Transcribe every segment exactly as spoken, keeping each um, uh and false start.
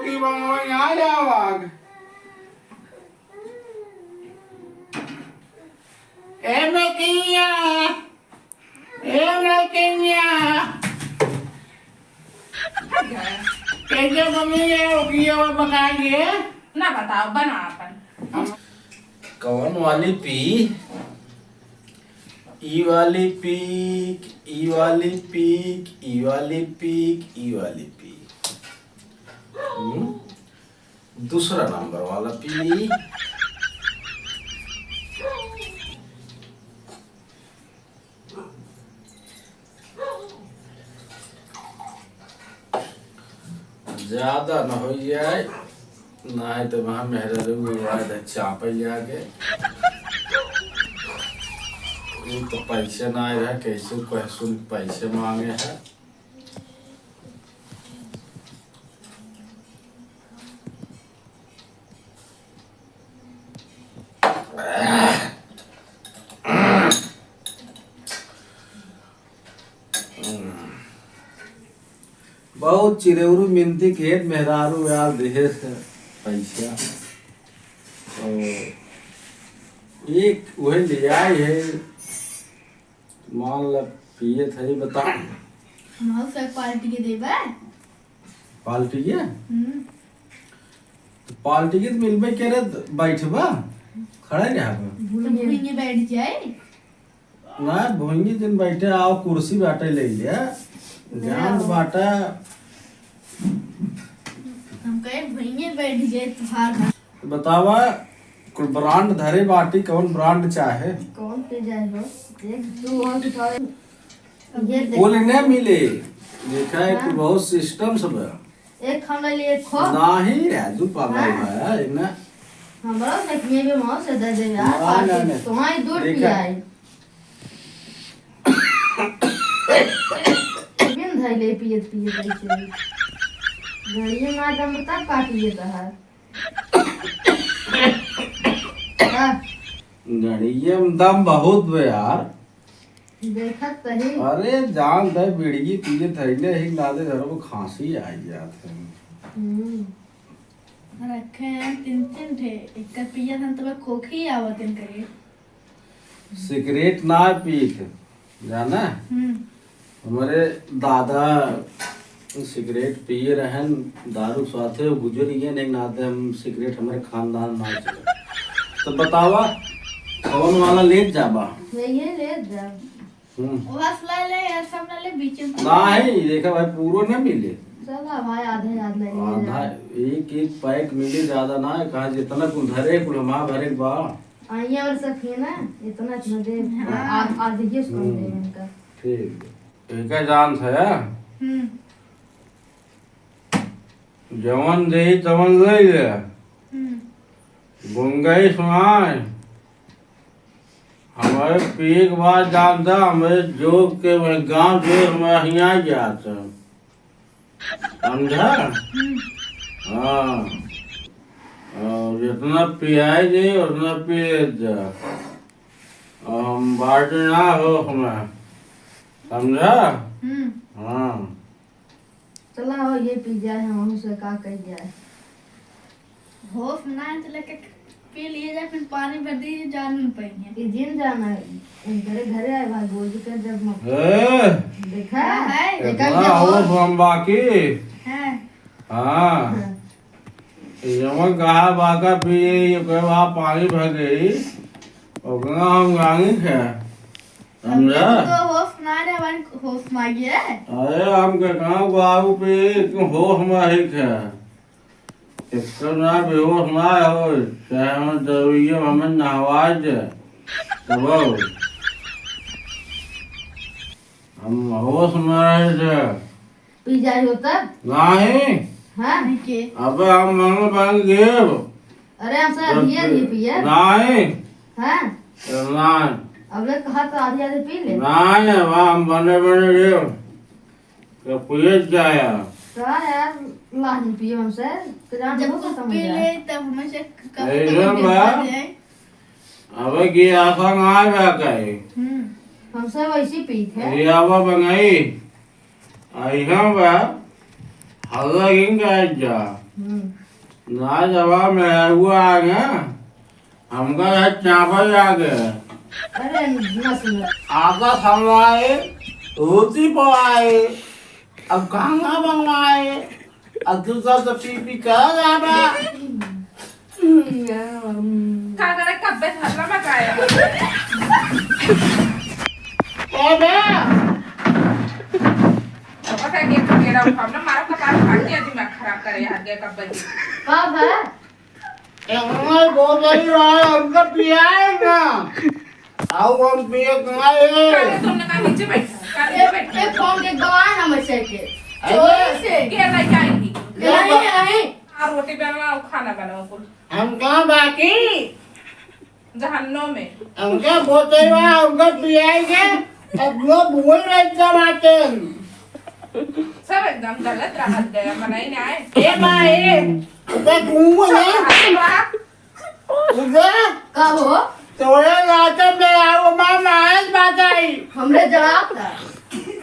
की बंगवा यहाँ जावाग। ए नकिया, ए नकिया। कैसे बनी है ओकिया और पकाई है? ना बताओ, बना अपन। कौन वाली पी? ई वाली पीक, ई वाली पीक, ई वाली पीक, ई वाली पीक। हम्म? दूसरा नंबर वाला पी। ज्यादा न होइ जाए, नाहीं तो वहाँ मेहरारू में आए तो चापे जाके। ये तो पैसे ना आए है, कैसे कैसे पैसे मांगे है। बहुत चिरौरू मिनती खेत मेहरारू यार देहे से पैसा। तो एक वही ले आई है, मान ल पिए थे, बता। हम से पार्टी के देबे। पार्टी के? हम्म। पार्टी के तो मिलबे करे, बैठबा, खड़ा रहबा। भूइंगे बैठ जाए। ना, भूइंगे दिन बैठे आओ, कुर्सी बाटे ले लिया। ले जान आओ। बाटा। हम कहे भूइंगे बैठ जाए तुहार। तो बतावा, कुल ब्रांड धरे बाटी, कौन ब्रांड चाहे? कौन पे जाए हो? एक दो और दिखाओ। ये देख। बोले ना मिले, देखा है कि हाँ। बहुत सिस्टम सब है। एक हम ले लिए खो। नाही राजू पागल हाँ। है, इतना। हमरा से किए भी मौत से दे दे यार, ना, ना, पार्टी ना। तुम्हारी दूर देखा। पियाई। बिन धैले पियत पियत ऐसे। गड़िए ना दम तब का पिए तो है। हाँ। गड़िए में दम बहुत बे यार। देखत तही। अरे, जान दे, बीड़ी पिए थैले ही ना दे, धरो खांसी आई जात है। हम्म। रखे हैं तीन तीन ठे, एक पिया था तो खोखी आवत इनके। सिगरेट ना पीत, जाना? हम्म। हमारे दादा सिगरेट पिए रहन, दारू साथे गुजर गए, नहीं नाते हम सिगरेट हमारे खानदान ना चले। तो बतावा, कौन वाला लेत जाबा? यही लेत जा। हम्म। बस ले ले, यार, सब ले ले, बीच में। नाही, देखा भाई, पूरो ना मिले। चला भाई, आधे आध ले ले आधा, जा। एक एक पैक मिले, ज्यादा ना, कहा जितना कुल धरे, कुल हमार भरे के बा। आइए और सब है ना, इतना इतना दे, हाँ। आध-, आधे ही उसको हम्म। दे इनका। ठीक। एका जान था, या? हम्म। जवन देही तवन ले ले। हम्म। गुंगई सुनाए। हमारे पिए के बाद जानता, हमारे जोग के वह गांव जो हमारे हियाँ जात है। समझा? हम्म। हाँ। और जितना पियाई दे, उतना पिए जा। और हम बाटे ना हो हमें। समझा? हम्म। हाँ। चला हो, ये पी जाए, हम हमसे का कह जाए। होश ना है, चले के पी लिए जाए, फिर पानी भर दी, जान नहीं पाएंगे। ये जिन जाना है, इनकरे घरे आए भाई, गोजी कर जब मत। ए! देखा? है। देखा इतना क्या हो? होश हम बाकी। है। हाँ। हाँ। ये जवन कहा बाका पी, ये कोई वहाँ पानी भर गई, ओकरा हम गानी थे। समझा? तो होश ना रहे, हमारे होश ना गया। अरे हम के कहाँ बाबू पे तुम होश में ही थे। एक तो ना बेहोश ना हो, चाहे हम दवाइयों हमें नहवा दे। तब हम होश में रहे थे। पी जाए हो तब? नहीं। हाँ? अबे हम मन बन गए। अरे हम सर अभी ये नहीं पिए। नहीं। हाँ? नहीं। अब ले कहा तो आधी आधी पी ले। नहीं, अब हम बने बने गए। तो पिए जाया। का यार, लाज नहीं पिए हमसे। तो जान जब दो तो खत्म हो पी जाए। ले, तब हमें से कब ऐसे तक बा। देखा जाए। अबे गिलासा ना आवे कहे। हम्म। हमसे वैसी पीत है। रियावा बनाई। आई हम बा। हल्ला गिन गए जा। हम्म। ना जवा मेहरारू आ गए, हमका है चावल आ गए। अरे, ना सुनो। आगा खवाए, रोटी पवाए, अब खाना बनवाए, अब दूसरा तो पी पी कर जाबा। का करे, कब्बे धरला मकाया। ए बे। तो पता है, गेट मेरा उठा, ना मारो कपार फाड़ दिया, दिमाग खराब करे, यहाँ गया कब्बे जी। का बा? एंगल बोतल वाला हमका पियाए ना। आओ हम पिए तुम्हारे। काले तुमने कहा नीचे बैठा, काले नीचे बैठा। ए, फोन के गवा ना मचे के। अरे। चोरी से। के लइका आई थी। नहीं, नहीं। आ, रोटी बनवा, खाना बनाओ कुल। हम कहाँ बाकी? जहन्नो में। हमका बोतल वाला हमका पियाए के, अब लोग भूल रहे सब आते हैं। सब एकदम गलत रहत गया, मनाई ना आए। ए माई, उधर घूमो ना। सब हाथ बाप। उधर? का हो? तोरे नाते में आओ, माँ नाराज बात आई। हमरे जवाब था।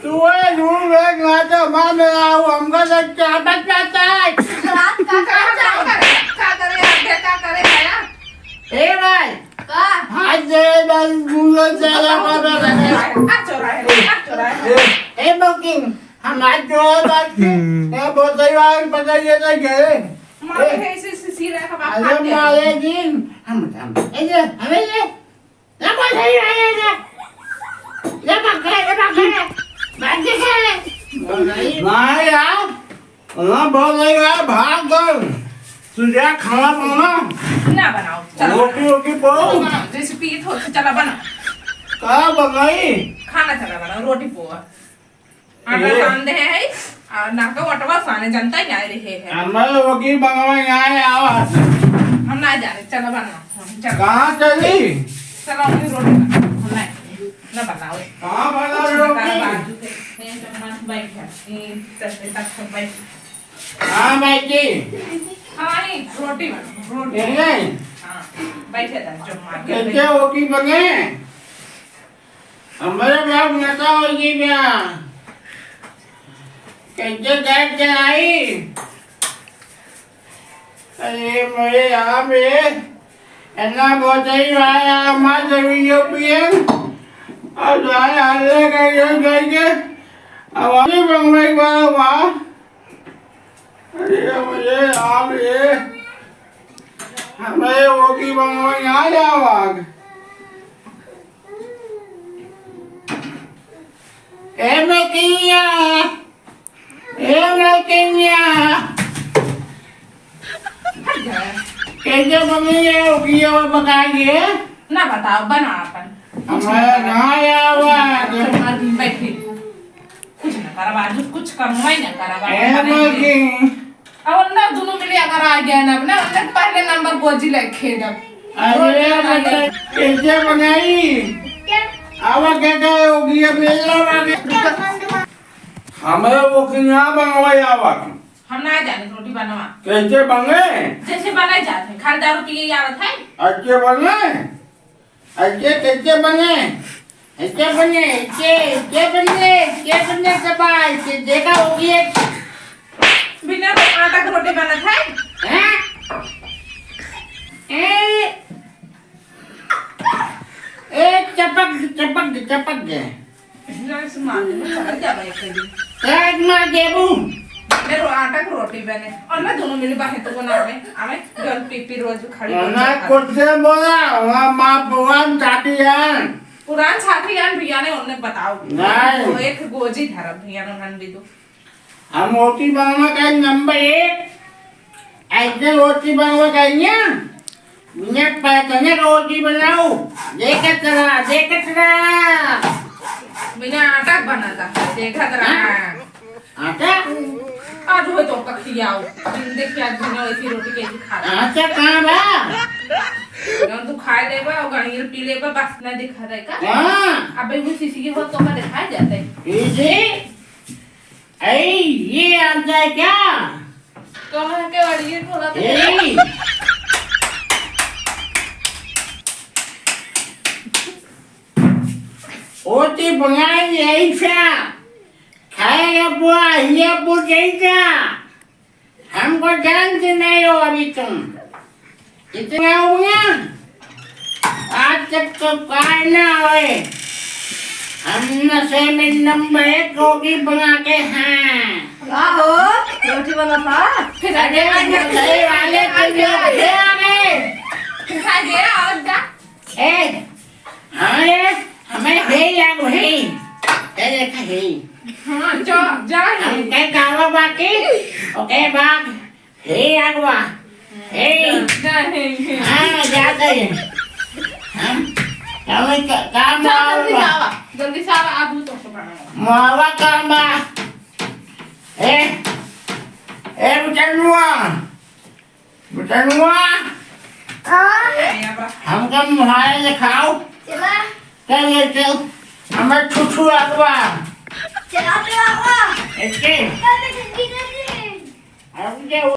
तू है झूठ है, नाते माँ में आओ, हमका लग क्या बच जाता है? रात का का का करे? का करे? आगे का करे आया? ए भाई। का? हाथ दे, बस घूमो, चला, बाबा, बाबा। आ चोरा है, आ चोरा है। ए, ए, बकिंग। हम आज जो है बात की, हम्म। ए, बहुत सही बात, पता ये तो गए। मारे ए, है, इसे, इसे सीधा का बाप अरे काट दे। मारे जी, हम, हम, ए, ये, हमें ये, ये बहुत सही बात है, ये। ये पकड़, ये पकड़, बात कैसे है? नहीं यार, ना बहुत सही बात, भाग गए। तू जा खाना बनाना। ना बनाओ, चलो। रोटी, रोटी पो। बनाओ, जैसे पीत हो, तो चला बना। का बनाई? खाना चला बना, रोटी पो। आटा ए। सान दे है, आ, ना का वटवा साने जनता ही नहीं रहे है। हमारे लोग की बंगवा यहाँ आवा। हम ना जाने, चला बना, हम चला। कहाँ चली? चला, वही रोटी बना, हम ना, ना बनाओ। कहाँ बना रोटी? बाजू के, ये जब मत बैठ है, ये चलते तक सब बैठ। हाँ, बैठी। हाँ, ये रोटी बना, रोटी। ये नहीं? हाँ, बैठे था, जब मार के कैसे रोटी बने? हमरे बाप नेता हो जी बा। कैसे गैस चलाई? अरे मोरे राम रे, इतना बहुत ही भाई, हमार जरूरी हो पिए। और भाई, हाले का ये करके, अब अभी बंगलाई वाला हुआ। अरे मोरे राम रे, हमें वो की बंगलाई आ जावाग। ए मलकिनिया, ए मलकिनिया। कैसे बनी है उगिया हुआ पकाई है? ना बताओ, बना अपन। हमारा ना आवा। बैठी। कुछ ना करब, आज कुछ कमवाई ना करब, ए अपन मलकिन। अब उनने दुनू मिली अगर आ गया ना, ना, उनने पहले नंबर गोजी ले खेदब। अरे, मतलब, कैसे बनाई? क्या? आवा, क्या, क्या हो गया? बेला वाले। हमें वो कि ना बनवाई आवा। हम ना जाने रोटी बनवा। कैसे बने? जैसे बनाई जात है, खाली दारू पिए आवत है। अच्छे बने? अइसे कैसे बने? अइसे बने, अइसे, अइसे बने, अइसे बने, तबाह, अइसे देखा होगी एक। बिना रो-, आटा के रोटी बनत है? हैं? ए, ए, चपक, चपक, चपक गए। हिला से मार देबो, चढ़ जाबा एक दिन। काहे के मार देबू? मेरो आटा के रोटी बने, और ना दोनों मिली बाहें तो बनावे, आवे, जल पी पी रोज खड़ी और हो ना जाता। कुछ से बोला, वहाँ माँ भगवान छाती है। पुरान छाती है, भैया ने उन्हें बताओ। नहीं। वो एक गोजी धरब, भैया ने उन्हें भी दो। हम रोटी बनावा का नंबर एक, अइसे रोटी बनावा का ना, बिना पैसा ने रोटी बनाओ। देखत रहा, देखत रहा। बिना आटा बनाता, देखत रहा। हाँ? आटा? आज हो तो कखियाओ, दिन देखिए आज बिना ऐसी रोटी कैसी खा रहा। आटा कहाँ बा? जौन तू खाए लेबा, और गाड़ियल पी लेबा, बस ना दिखा दे का? हाँ। अबे वो सीसी के हो तो का दिखाई जाता है। सीसी? ऐ, ये आता है क्या? कहाँ के वाली ये थोड़ा सा ए! ओती बनाई ऐसा, खाएगा बुआ, ये बुझेगा। हमको जानती नहीं हो अभी तुम। इतना हुआ? आज तक तो काय ना होए। हम नशे में नंबर एक रोटी बना के हैं। का हो? रोटी बना था? अरे, नशे वाले तो लोग थे अबे। ए, हमें, हमें हे याद हे। ए, देखा हे। हाँ, जा, जा। हम कई गावा बाकी, ओके, बाग। हे अगवा। हे। जा, जा, हे, हे। हाँ, जाते हैं। हम, हमें का, काम जा, जल्दी से आवा। आवा। जल्दी से आवा, आबू तो पकड़ा। मावा काम बा। ए, ए, बुचनुआ। बुचनुआ। हाँ? हमका मोबाइल देखाओ। चला। चल, ये चल। हमें छुछू अगवा। चला, चला, अगवा। इसके। चल, चल, जल्दी, जल्दी। अब ये